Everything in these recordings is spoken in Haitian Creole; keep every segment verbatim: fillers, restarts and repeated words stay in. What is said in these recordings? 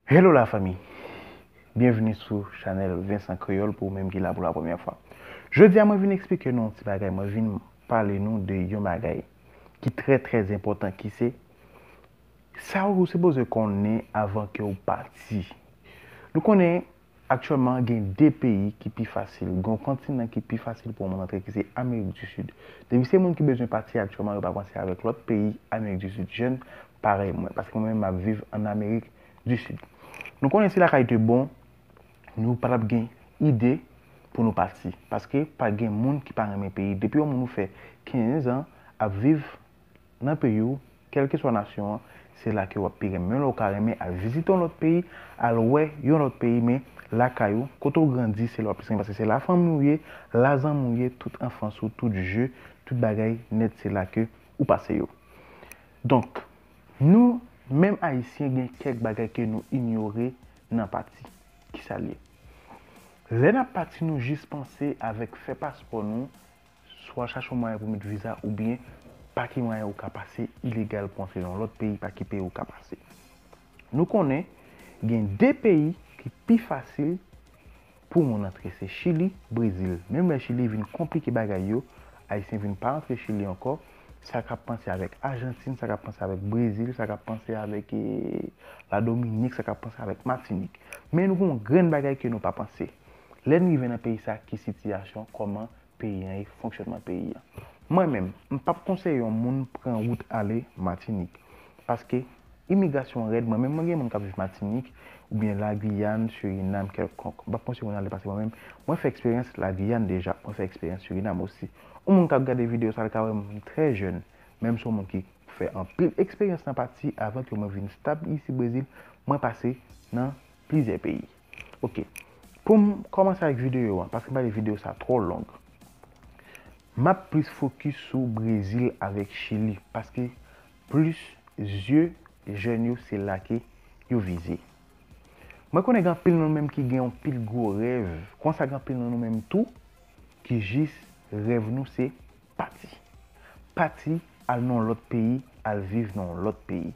Hello la fanmi! Byenvini sou chanèl Vincent Kreyòl pou ou menm ki la pou la premyè fwa. Jodi a mwen vin eksplike nou yon ti bagay, mwen vin pale nou de yon bagay ki trè trè enpòtan ki se sa ou sipoze konnen avan ke ou pati. Nou konnen aktyèlman gen de peyi ki pi fasil, gen yon kontinan ki pi fasil pou yon moun antre ki se Amerik di Sid. Depi se moun ki bezwen pati aktyèlman yo pa panse avèk lòt peyi Amerik di Sid, jèn parèy mwen, paske mwen menm m ap viv ann Amerik di Sid. Nou konnen si lakay te bon, nou pa t ap gen ide pou nou pati. Paske pa gen moun ki pa renmen peyi. Depi yon moun ou fè kenz an ap viv nan peyi w, kèlkeswa nasyon an, se la ke w ap pi renmen. Menm lè w ka renmen al vizite yon lòt peyi, al wè yon lòt peyi, men lakay ou, kote w grandi, se la w ap plis renmen. Paske se la fanmi w ye, la zanmi w ye, tout anfans ou, tout je, tout bagay nèt, se la ke ou pase yo. Donk, nou, menm Ayisyen, gen kèk bagay ke nou inyore nan pati. Kisa l ye? Lè n ap pati, nou jis panse avèk fè paspò nou, swa chache yon mwayen pou met viza oubyen pa ki mwayen ou ka pase ilegal pou antre nan yon lòt peyi, pa ki peyi ou ka pase. Nou konnen gen de peyi ki pi fasil pou moun antre, se Chili, Brezil. Menm lè Chili vin konplike bagay yo, Ayisyen vin pa antre Chili ankò, sa k ap panse avèk Ajantin, sa k ap panse avèk Brezil, sa k ap panse avèk eh, Ladominik, sa k ap panse avèk Matinik. Men nou gen yon grenn bagay ke nou pa panse. Lè n rive nan peyi sa, ki sitiyasyon, kòman peyi an e fonksyònman peyi an. Mwen menm, m p ap konseye yon moun pran wout ale Matinik. Paske imigrasyon rèd, mwen menm mwen gen moun k ap viv Matinik, oubyen Lagiyàn, Sirinam, kèlkonk. M p ap konseye moun ale paske mwen menm, mwen fè eksperyans Lagiyàn deja, mwen fè eksperyans Sirinam osi. Yon moun k ap gade videyo sa, l ka wè m trè jèn, men m se yon moun ki fè anpil eksperyans nan pati avan ke mwen vin stab isi Brezil, mwen pase nan plizyè peyi. Ok. Pou m kòmanse avèk videyo an, paske m pale videyo sa twò long. M ap plis fokis sou Brezil avèk Chili, paske plis zye jèn yo se la ke yo vize. Mwen konnen gen anpil nan nou menm ki gen yon pil gwo rèv, konsa gen anpil nan nou menm tou ki jis rèv nou se pati. Pati al nan yon lòt peyi, al viv nan yon lòt peyi,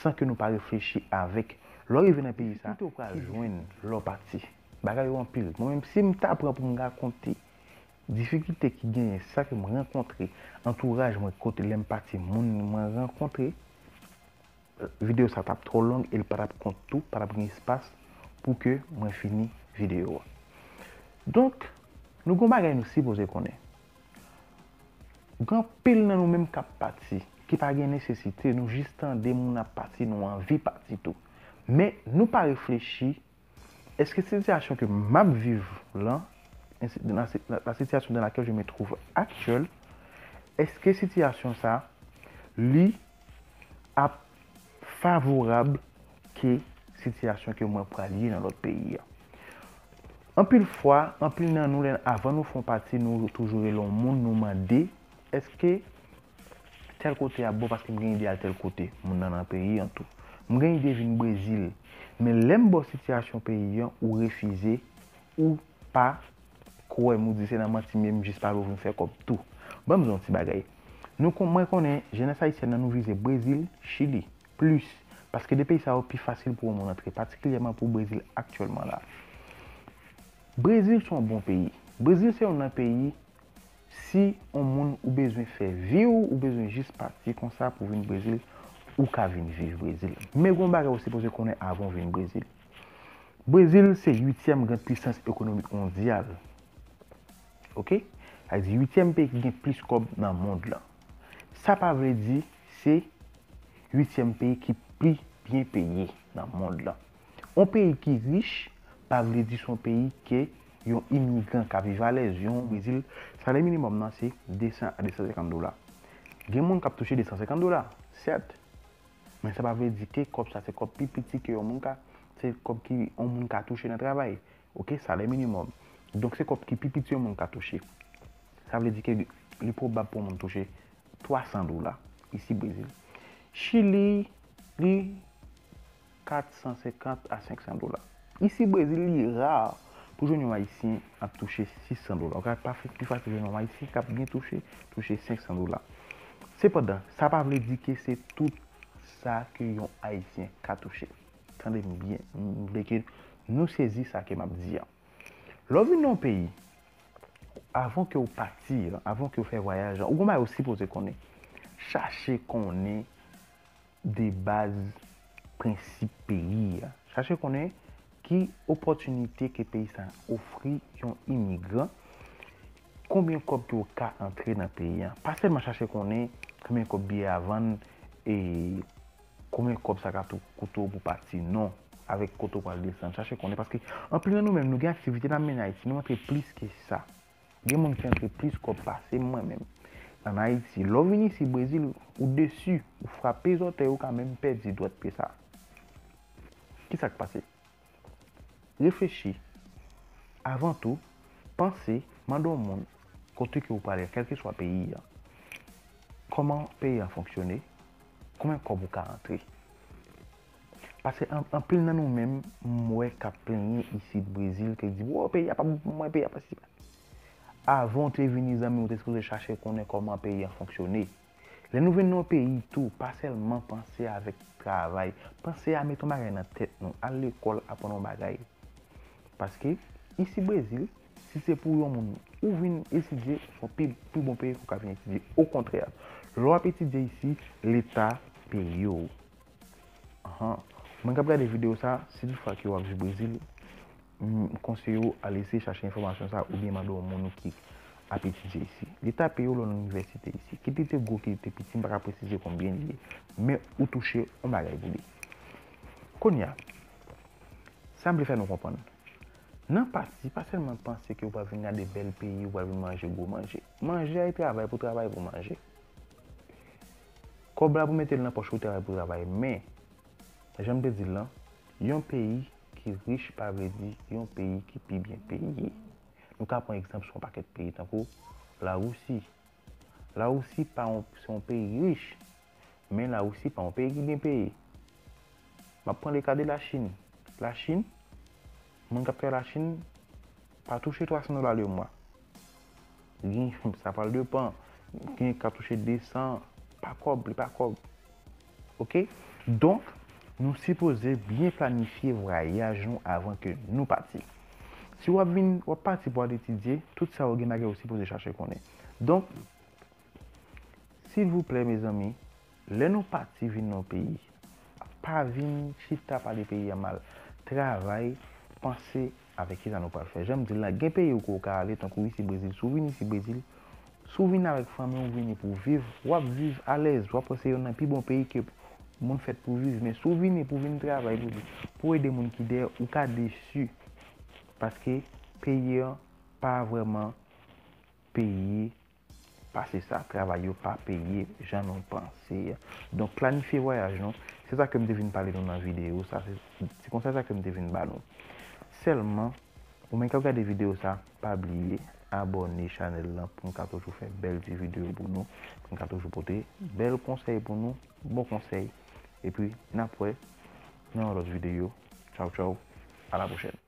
san ke nou pa reflechi avèk lè w rive nan peyi sa, ki difikilte w pral jwenn lè w pati. Bagay yo anpil. Mwen menm, si m ta pran pou m rakonte difikilte ki genyen, sa ke m rankontre, antouraj mwen, kote lè m pati, moun mwen rankontre, videyo sa t ap twò long e l pa t ap kont tou, pa t ap gen espas pou ke mwen fini videyo a. Donk, nou gen yon bagay nou sipoze konnen. Gen anpil nan nou menm k ap pati, ki pa gen nesesite, nou jis tande moun ap pati, nou anvi pati tou. Men, nou pa reflechi, èske sitiyasyon ke m ap viv lan, la, la situation dans laquelle je me trouve actuelle, èske sitiyasyon sa, li ap favorab ke sitiyasyon ke mwen pral ye nan lòt peyi a? Anpil fwa, anpil nan nou, lè, avan nou fè yon pati, nou toujou rele yon moun, nou mande, èske tèl kote ap bon paske m gen ide al tèl kote, moun nan nan peyi an tou. M gen ide vin Brezil, men lè m ba w sitiyasyon peyi an, ou refize, ou pa kwè m, ou di se nan manti m ye, m jis pale w vin fè kòb tou. Ban m di w yon ti bagay. Nou kon, mwen konnen jenès ayisyèn nan nou vize Brezil, Chili, plis, paske de peyi sa yo pi fasil pou yon moun antre, patikilyèman pou Brezil aktyèlman la. Brezil se yon bon peyi. Brezil se youn nan peyi, si yon moun ou bezwen fè vi w, ou bezwen jis pati konsa pou vin Brezil, ou ka vin viv Brezil. Men gen yon bagay ou sipoze konnen avan w vin Brezil. Brezil se uityèm grand pwisans ekonomik mondyal. Ok? Sa vle di uityèm peyi ki gen plis kòb nan mond lan. Sa pa vle di se uityèm peyi ki pi byen peye nan mond lan. Yon peyi ki rich pa vle di se yon peyi ke yon imigran ka viv alèz. Yon Brezil, salè minimòm nan se de san a de san senkant dola. Gen moun k ap touche de san senkant dola, sèt. Men sa pa vle di ke kòb sa se kòb pi piti ke yon moun ka, se kòb ki yon moun ka touche nan travay. Ok, salè minimòm. Donk se kòb ki pi piti yon moun ka touche. Sa vle di ke li pwobab pou yon moun touche twa san dola isi Brezil. Chili, li kat san senkant a senk san dola. Isi Brezil, li ra pou jwenn yon Ayisyen ap touche sis san dola. Ou ka pa pi fasil jwenn yon Ayisyen k ap byen touche, touche senk san dola. Sepandan, sa pa vle di ke se tout sa ke yon Ayisyen ka touche. tande m byen, m vle ke nou sezi sa ke m ap di a. Lè w vin nan yon peyi, avan ke w pati, avan ke w fè vwayaj la, ou gon bagay ou sipoze konnen. Chache konnen de baz, prensip peyi a. Chache konnen ki opòtinite ke peyi sa ofri yon imigran, konbyen kòb ke w ka antre nan peyi a. Pa sèlman chache konnen konbyen kòb biyè a vann e konbyen kòb sa ka tou koute w pou pati, non, avèk kote w pral desann. Chache konnen, paske anpil nan nou menm, nou gen aktivite n ap mennen Ayiti, nou antre plis ke sa. Gen moun ki antre plis kòb pase mwen menm. Ann Ayiti, lè w vin isi Brezil, ou desi, ou frape zòtèy, ou ka menm pèdi dwèt pye sa. Ki sa k pase? Reflechi. Avan tou, panse, mande yon moun kote ke ou prale, kèlkeswa peyi a. Kòman peyi a fonksyone? Konbyen kòb ou ka antre? Paske an- anpil nan nou menm, m wè k ap plenyen isit Brezil, ke di, "Wo, peyi a pa bon pou mwen, peyi a pa si, pa." Avan w te vini, zanmi, ou te sipoze chache konnen kòman peyi a fonksyone. Lè nou vin nan yon peyi tou, pa sèlman panse avèk travay, panse a mete yon bagay nan tèt nou, al lekòl, aprann yon bagay. Paske, isi Brezil, si se pou yon moun, ou vin etidye, se yon pi, pi bon peyi ke w ka vin etidye. Okontrè, lè w ap etidye isi, Leta peye w. Ahan. Moun k ap gade videyo sa, si toutfwa ke w ap viv Brezil, m konseye w al eseye chache enfòmasyon sa oubyen mande yon moun ki ap etidye isi. Leta peye w lè w nan inivèsite isi. Kit li te gwo, kit li te piti, m pa ka presize konbyen li ye. Men ou touche yon bagay pou li. Kounye a, sa m vle fè nou konprann. Nan pati, pa sèlman panse ke w pral vin gade bèl peyi, w pral vin manje gwo manje. Manje a e travay pou travay pou manje. Kòb la pou mete l nan pòch ou, travay pou travay. Men, jan m te di l lan, yon peyi ki rich pa vle di yon peyi ki pi byen peye. Nou ka pran egzanp sou yon pakèt peyi tankou Lawousi. Lawousi pa yon, se yon peyi rich, men Lawousi pa yon peyi ki byen peye. M ap pran leka de Lachin. Lachin, moun k ap travay Lachin pa touche twa san dola le mwa. Gen, sa pral depan. Gen k ap touche de san, pa kòb, li pa kòb. Oke? Donk, nou sipoze byen planifye vwayaj nou avan ke nou pati. Si w ap vin, w ap pati pou al etidye, tout sa yo gen bagay ou sipoze chache konnen. Donk, silvouplè, mezanmi, lè nou pati vin nan yon peyi, pa vin chita pale peyi a mal. Travay, panse avèk kisa nou pral fè. Jan m di l la, gen peyi ou ke w ka ale, tankou isi Brezil. Si w vin isi Brezil, si w vin avèk fanmi w, vini pou w viv, w ap viv alèz, w ap wè se yonn nan pi bon peyi ke moun fèt pou viv. Men si w vini pou vin travay, pou, pou ede moun ki dèyè, ou ka desi. Paske peyi an pa vrèman peye pase sa, travay yo pa peye jan nou panse a. Donk, planifye vwayaj nou. Se sa ke m te vin pale nou nan videyo sa. Se, se konsèy sa ke m te vin ba nou. Sèlman, ou menm k ap gade videyo sa, pa bliye abòne chanèl lan pou m ka toujou fè bèl ti videyo pou nou, pou m ka toujou pote bèl konsèy pou nou, bon konsèy. Epi, n ap wè nan yon lòt videyo. Tchaw, tchaw. A la pwochèn.